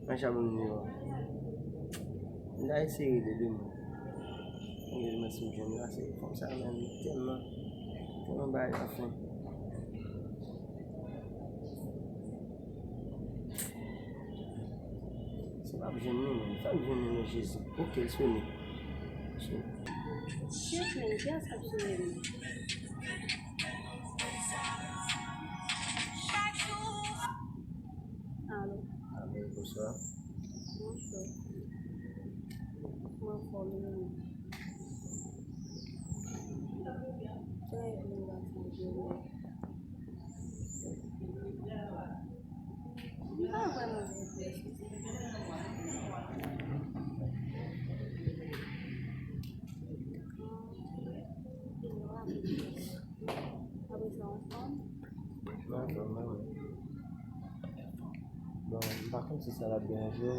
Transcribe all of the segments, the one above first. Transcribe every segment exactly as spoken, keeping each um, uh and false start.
Mwen chabon m vivan. M ta eseye rele demen. Mwen rele mwen si m jwenn la, se fanm sa menm tèlman, tèlman bagay anfen. Se pa jwenn li menm, fè m jwenn li non Jezi. Ok, l sone. Shit, men kiyès k ap sone menm? Alo. Alo, bonswa. Bonswa. Kòman w ye menm? Trè byen, gason, byen. M pa vrèman vle fè sa. Apre sa, w anfòm? Mwen anfòm, mwen menm. Bon, m pa konn si sa va deranje w.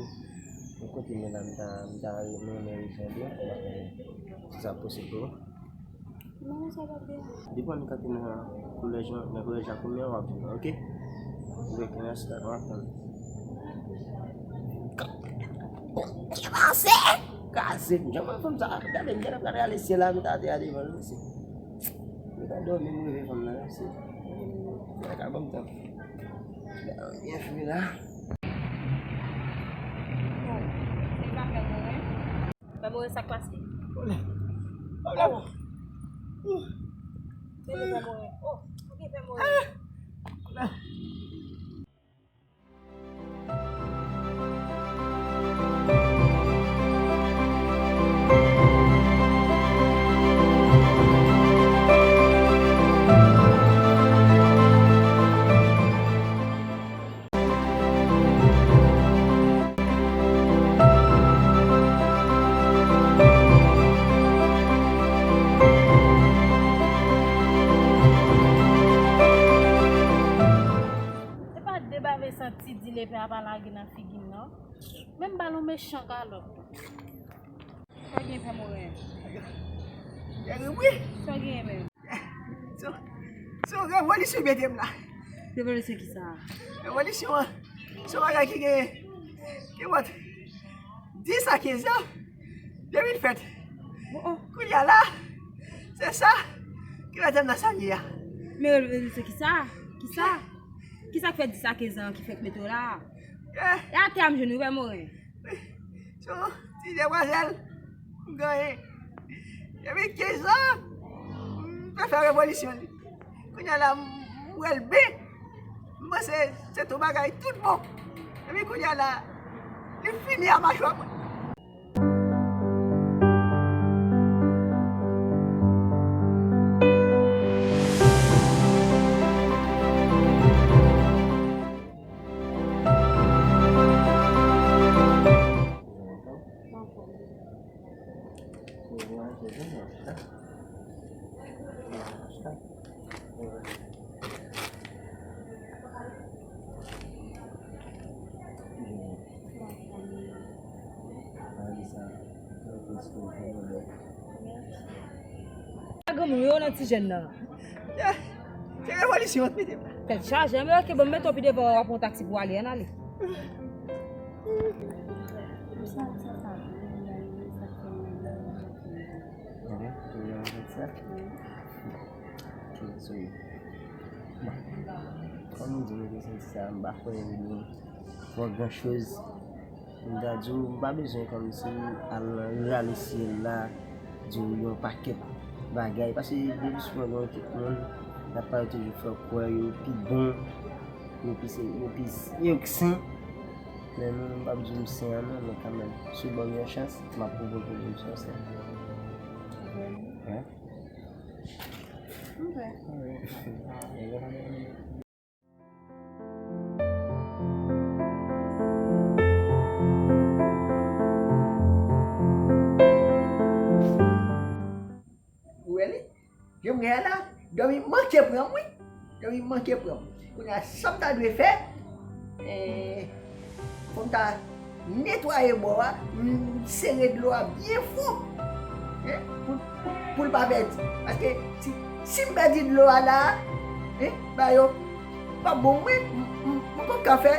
Mwen kote mwen la, m ta, m ta renmen rejoindre w. M pa konnen si sa posib pou ou. Non, sa p ap deranje. Depi w annik antre nan kolèj lan, nan kolèj la, kounye a w ap vin, ok? Ou gen konfyans nan w ap tann. Bondye pase! Kraze m, jan mwen fanm sa, gade m, gade m, gade ale syèl la, m ta te ale devan l, mesye. Mwen ta dòmi, m reve fanm nan, mesye. Mwen ka ban m tan. Byen fini la. Bon, se pa fè mwen. Pè Moren, sa k pase? Olè. Olè. Oh. Tande Pè Moren. Oh, ok, Pè Moren. Olè. Se pa de bave santi di lepè a pa lage nan figi m non. Menm balon mechan kalòt. Sa gen Pè Moren? Gen wi. Sa gen menm? Se, se yon revolisyon mete m la. Revolisyon ki sa? Revolisyon an, se yon bagay ki gen, ki wòt dis a kenz an depi l fèt. Oh, oh. Kounye a la, se sa ki mete m nan sa m ye a. Men revolisyon ki sa? Ki sa? Ki sa k fè dis a kenz an ki fèk mete w la? Eh. E atè a m jwenn ou, Pè Moren. Se yon ti demwazèl m genyen. Depi kenz an, m te fè revolisyon li. Kounye a la, m wè l byen. M panse se yon bagay tout bon. Epi kounye a la, li fini a machwa mwen. Pa granmoun yo nan ti jèn nan. Yeah. Se revolisyon w ap mete m la. Tèt chaje, men ok, bon, m mete w pi devan, w ap pran yon taksi pou w ale, ann ale. Ok, ou gen anvi sa? Ok, so, bon, kòm ou di, mwen te santi sa, m pa kwè li gen twò gran choz. M ta di w, m pa bezwen kòmsi al nan rale syèl la, di w yon pakèt bagay. Paske depi souvan gen yon kèk moun, y ap pale toujou fè w kwè yo pi bon, yo pi se, yo pi, yo pi sen. Men nou, m p ap di w m sen an non, men kanmenm, si w ban m yon chans, m ap pwouve w ke m se yon sen. Wi. Wi. Ok. Alright. Ou wè li? Jan m gen la, dòmi manke pran m, wi. Dòmi manke pran m. Kounye a, sa m ta dwe fè, eh, fò m ta netwaye bò a, m sere dlo a byen fon. Hein? Pou, pou, pou l pa pèdi. Paske si, si m pèdi dlo a la, hein, ba yo, pa bon, mwen, m, m, m p ap ka fè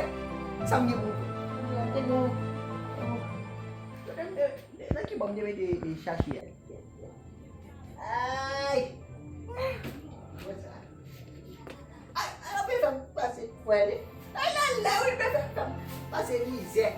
sa m gen pou m fè. Bon. Nan ki bò m te mete chache a? Ay! Wè sa. Ay, ay, anpil fanm pase fwè li. Ay, la, la, wi, anpil fanm pase mizè.